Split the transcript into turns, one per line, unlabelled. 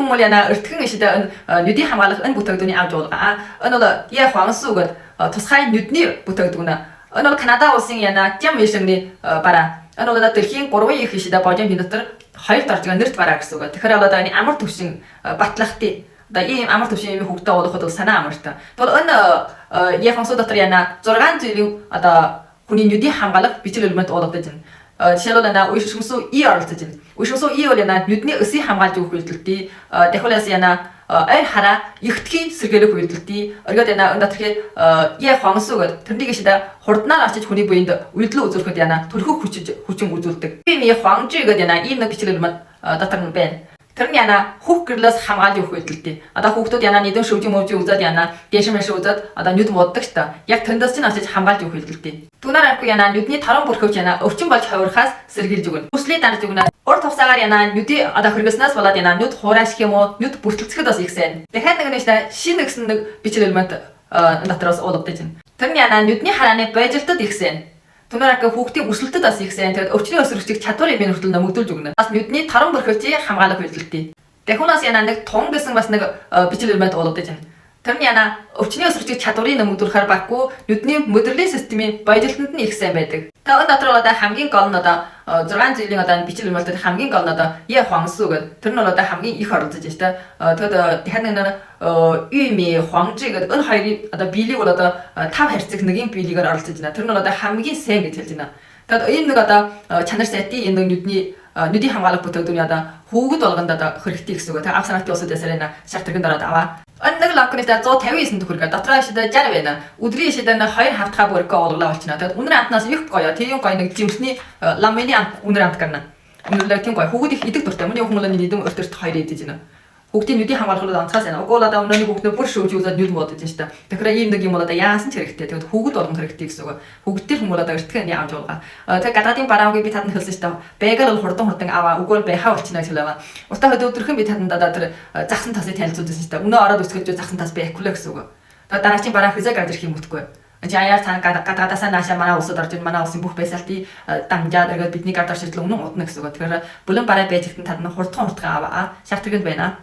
Хүн бол яна өртгөн ишидэ нүдийг хамгаалах энэ бүтээгдэхүүний авч уулга. Энэ бол я хуансу гэдэг тусгай нүдний бүтээгдэхүүн. Энэ бол Канада улсын яна тям вишэнгний бараа. Энэ бол дэлхийн 3 их ишидэ божим дотор хоёрт орж байгаа нэрт бараа гэсэн үг. Тэгэхээр одоо энэ амар төвшин батлахти одоо ийм амар төвшин юм хүүхдээ уулгахад бол санаа амартай. Тэгвэл энэ я хуансу дотор яна 6 зүйлийн одоо хүний нүдийг хамгаалах бичил элемент уулгадаг байна. Жишээлбэл яна уйшигсүү И оролцож байна. Уйшигсүү И бол яна нүдний өсийг хамгаалж өгөх үйлдэлтэй. Дахиулаас яна ойр хараа ихтгий сэргийлэх үйлдэлтэй. Оргиод яна энэ доторхи я хуансуу гэдэг тэрнийг шидэ хурднаар очиж хүний буйнд үйлдэл үзүүлэхэд яна төрхөх хүчиж хүчин үзүүлдэг. Би хуанжи гэдэг яна ийм нэг бичил элемент дотор нь байна. Тэр нь яна хүүх гэрлээс хамгаалж өгөх үйлдэлтэй. Одоо хүүхдүүд яна нэгэн шүвжин мөвжин үзээд яна дээшин мэш үзээд одоо нүд мууддаг ч та. Яг тэндээс чинь очиж хамгаалж өгөх үйлдэлтэй. Түүнээр арку яна нүдний таран бүрхөвч яна өвчин болж ховрохаас сэргийлж өгнө. Хүслийг дарж өгнө. Урт хугацаагаар яна нүдий одоо хэрэглэснээс болоод яна нүд хурааших юм уу нүд бүртэлцэхэд бас их сайн. Дахиад нэг нь шинэ гэсэн нэг бичил элемент дотроос уулгадаг юм. Тэр нь яна нүдний харааны божилтод их сайн. Түүнээр ака хүүхдийн өсөлтөд бас их сайн. Тэгээд өвчний өсөрөгчийг чадвар юм хүртэл нөмөгдүүлж өгнө. Бас нүдний таран бүрхөвчийг хамгаалах үйлдэлтэй. Дахиунаас яна нэг тун гэсэн бас нэг бичил элемент уулгадаг юм. Тэр нь яна өвчний өсөрөгчийг чадварыг нөмөгдүүлэхээр баггүй нүдний мэдрэлийн системийн божилтонд нь их сайн байдаг. Та энэ дотор одоо хамгийн гол нь одоо 6 зүйлийн одоо бичил элементүүд хамгийн гол нь одоо я хуансу гэдэг. Тэр нь бол одоо хамгийн их оролцож байна шүү дээ. Тэгэхэд дахиад нэг юми хуанжи гэдэг энэ хоёрын одоо биелийг бол одоо 5 харьцах нэгийн биелигээр оролцож байна. Тэр нь бол одоо хамгийн сайн гэж хэлж байна. Тэгэхэд энэ нэг одоо чанар сайтын энэ нэг нүдний нүдийн хамгаалах бүтээгдэхүүний одоо хүүхэд болгонд одоо хэрэгтэй гэсэн үг. Тэгээ ав санаатын улсууд ясаар энэ шар тэргэнд ороод аваа. Энэ нэг ланкны 159 төгрөг. Дотроо ишидэ 60 байна. Өдрийн ишидэ 2 хавтгаа бүркөө уулгалаа болчихно. Тэгээд үнэр амтнаас их гоё. Тийм гоё нэг жимсний ламыны амт үнэр амт гарна. Үнэрлэг тийм гоё. Хүүхэд их идэх дуртай. Миний хүмүүлийн нэгэн өртөрт хоёр идэж байна. Хүүхдийн нүдийг хамгаалах бол онцгой сайн. Уг бол одоо өнөөний хүүхднээ бүр шүүж үзээд нүд муудаж байна шүү дээ. Тэгэхээр ийм нэг юм бол одоо яасан ч хэрэгтэй. Тэгээд хүүхэд болгон хэрэгтэй гэсэн үг. Хүүхдийн хүмүүс одоо эртгэн авч явгаа. Тэгээд гадаадын бараавыг би татанд хэлсэн шүү дээ. Байгаал бол хурдан хурдан аваа. Үгүй бол байхаа болчихно гэж хэлээ. Уртаа хөдөө өдрөхөн би татанд одоо тэр загсан тасыг танилцуулсан шүү дээ. Өнөө ороод үсгэж загсан тас байхгүй л гэсэн үг. Тэгээд дараагийн бараа хизээ гарч ирэх юм бүтгүй. Жаяар цаана гадаадаасаа наашаа манай улсад орж ин манай улсын бүх байсаалтыг дамжаад эргээд бидний гард орж иртэл өмнө удна гэсэн үг. Тэгэхээр бүлэн бараа байж ихтэн тад нь хурдхан хурдхан аваа. Шар тэргэнд байна.